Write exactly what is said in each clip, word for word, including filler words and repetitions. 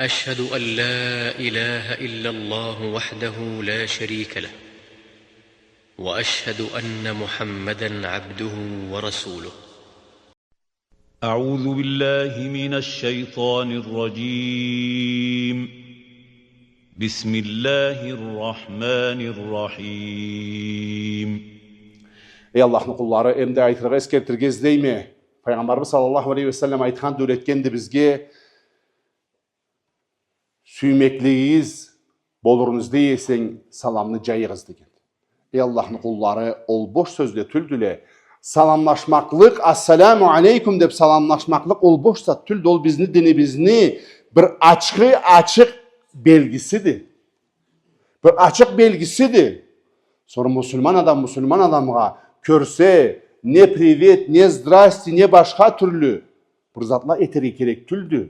أشهد أن لا إله إلا الله وحده لا شريك له، وأشهد أن محمدا عبده ورسوله. أعوذ بالله من الشيطان الرجيم. بسم الله الرحمن الرحيم. Эй Аллахны къуллары, эм да айтыргъа, эсгертирге излейме. Пайгъамбарыбыз саллаллаху алейхи ва саллам айтханды, юретгенди бизге: «Сюймеклигигиз болурун излей эсенг, саламны джайыгъыз», — деген. Эй Аллахны къуллары, ол бош сёзле тюлдюле. Саламлашмакълыкъ, «Ассаламу алейкум» деб саламлашмакълыкъ, ол бош зат тюлдю, ол бизни динибизни бир ачыкъ, ачыкъ белгисиди. Бир ачыкъ белгисиди. Сора муслиман адам муслиман адамгъа кёрсе, не привет, не здрасте, не башха тюрлю бир затла этерге керек тюлдю.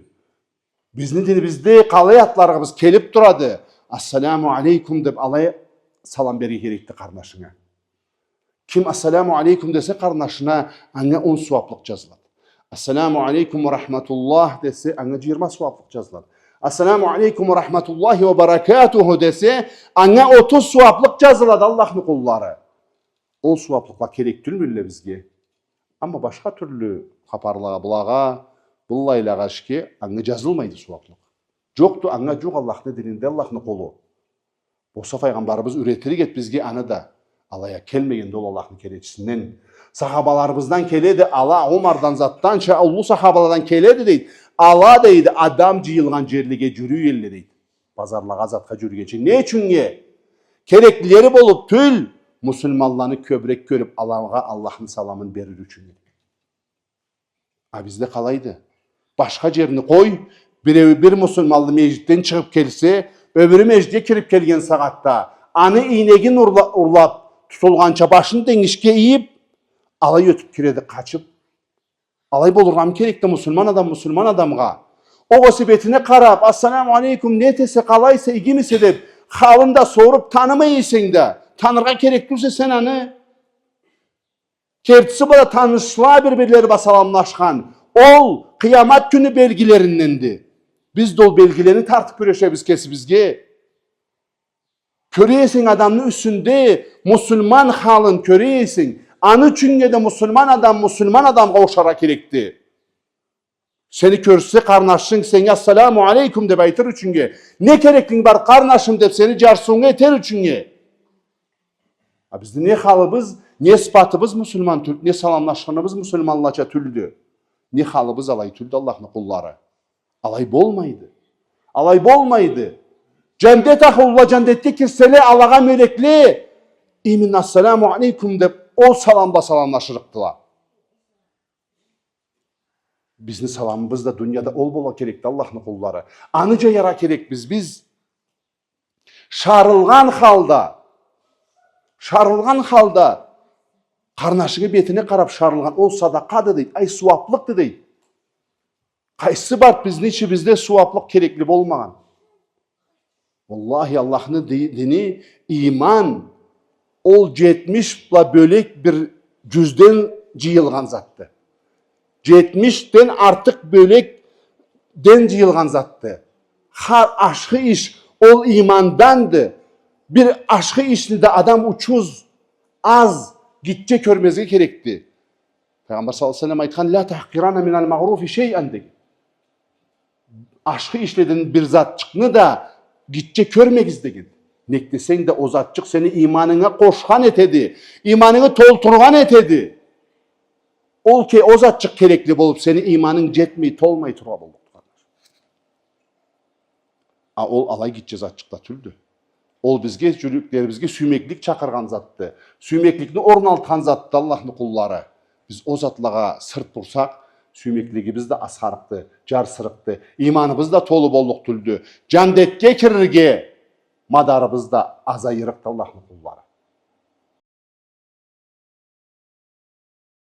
Бизни динибизде къалай атларыбыз келиб турады. «Ассаламу алейкум» деб алай салам берирге керекди къарнашынга. Ким «Ассаламу алейкум» десе къарнашына, анга он сууаблыкъ джазылады. «Ассаламу алейкум ва рахматуллах» десе, анга джыйырма сууаблыкъ джазылады. «Ассаламу алейкум ва рахматуллахи ва баракатуху» десе, анга отуз сууаблыкъ джазылады, Аллахны къуллары. Ол сууаблыкъла керек тюлмюлле бизге? Амма башха тюрлю хапарлагъа, былагъа, быллайлагъа ишге анга джазылмайды сууаблыкъ. Джокъду анга джукъ Аллахны дининде, Аллахны къулу. Болса Пайгъамбарыбыз юретирик эди бизге аны да. Алай а келмегенди ол Аллахны келечисинден. Сахабаларыбыздан келеди, ала Умардан, затданча, уллу сахабаладан келеди, дейди. Ала, дейди, адам джыйылгъан джерлеге джюрюй элле, дейди. Базарлагъа, затха джюрюгенча. Не ючюннге? Кереклилери болуб тюл, муслиманланы кёбюрек кёрюб, алагъа Аллахны саламын берир ючюннге. А бизде къалайды? Башха джерни къой, биреу, бир муслиманлы межгитден чыгъыб келсе, ёбюрю межгитге кириб келген сагъатда, аны ийнегин урла-, урлаб, тутулгъанча башын денгишге ийиб, алай ётюб киреди, къачыб. Алай болургъамы керекди муслиман адам муслиман адамгъа? Огъесе бетине къараб, «Ассаламу алейкум, не этесе, къалайса, игимисе?» деб, халын да соруб, танымай эсенг да, таныргъа керек тюлсе сен аны. Кертиси бла да танышла бир-бирлери бла саламлашхан. Ол къыямат кюню белгилеринденди. Биз да ол белгилени тартыб кюрешебиз кесибизге. Кёре эсенг адамны юсюнде муслиман халын, кёре эсенг, аны ючюннге да муслиман адам муслиман адамгъа ошаргъа керекди. Сени кёрсе къарнашынг, сеннге «Ассаламу алейкум» деб айтыр ючюннге. «Не кереклинг бар, къарнашым?» деб сени джарсыуунга этер ючюннге. А бизни не халыбыз, не сыфатыбыз муслиман тюл-, не саламлашханыбыз муслиманлача тюлдю. Не халыбыз алай тюлдю, Аллахны къуллары. Алай болмайды. Алай болмайды. Джандет ахлула джандетге кирселе, алагъа мёлекле именно «Ассаламу алейкум» деб, ол салам бла саламлашырыкъдыла. Бизни саламыбыз да дунияда ол болургъа керекди, Аллахны къуллары. Аны джаяргъа керекбиз биз. Шарылгъан халда, шарылгъан халда, къарнашынгы бетине къараб шарылгъан, ол садакъады, дейди, ай, сууаблыкъды, дейди. Къайсы барыб бизни ичибизде сууаблыкъ керекли болмагъан? Уаллахи, Аллахны ди-, дини, иман, ол джетмиш бла бёлек бир джюзден джыйылгъан затды. Джетмишден артыкъ бёлекден джыйылгъан затды. Хар ашхы иш ол иманданды. Бир ашхы ишни да адам учуз, аз, гитче кёрмезге керекди. Пайгъамбар саллаллаху алейхи ва саллам айтхан: «Ля тахкъиранна миналь-маъруфи шейан», — деген. Ашхы ишледен бир затчыкъны да гитче кёрмегиз деген. Нек десенг да, ол затчыкъ сени иманынга къошхан этеди, иманынгы толтургъан этеди. Ол ке-, ол затчыкъ керекли болуб, сени иманынг джетмей, толмай тургъа боллукъду. А ол алай гитче затчыкъ да тюлдю. Ол бизге, джюреклерибизге сюймеклик чакъыргъан затды. Сюймекликни орналтхан затды, Аллахны къуллары. Биз ол затлагъа сырт бурсакъ, сюймеклигибиз да асхарыкъды, джарсырыкъды. Иманыбыз да толу боллукъ тюлдю. Джандетге кирирге мадарыбыз да азайырыкъды, Аллахны къуллары.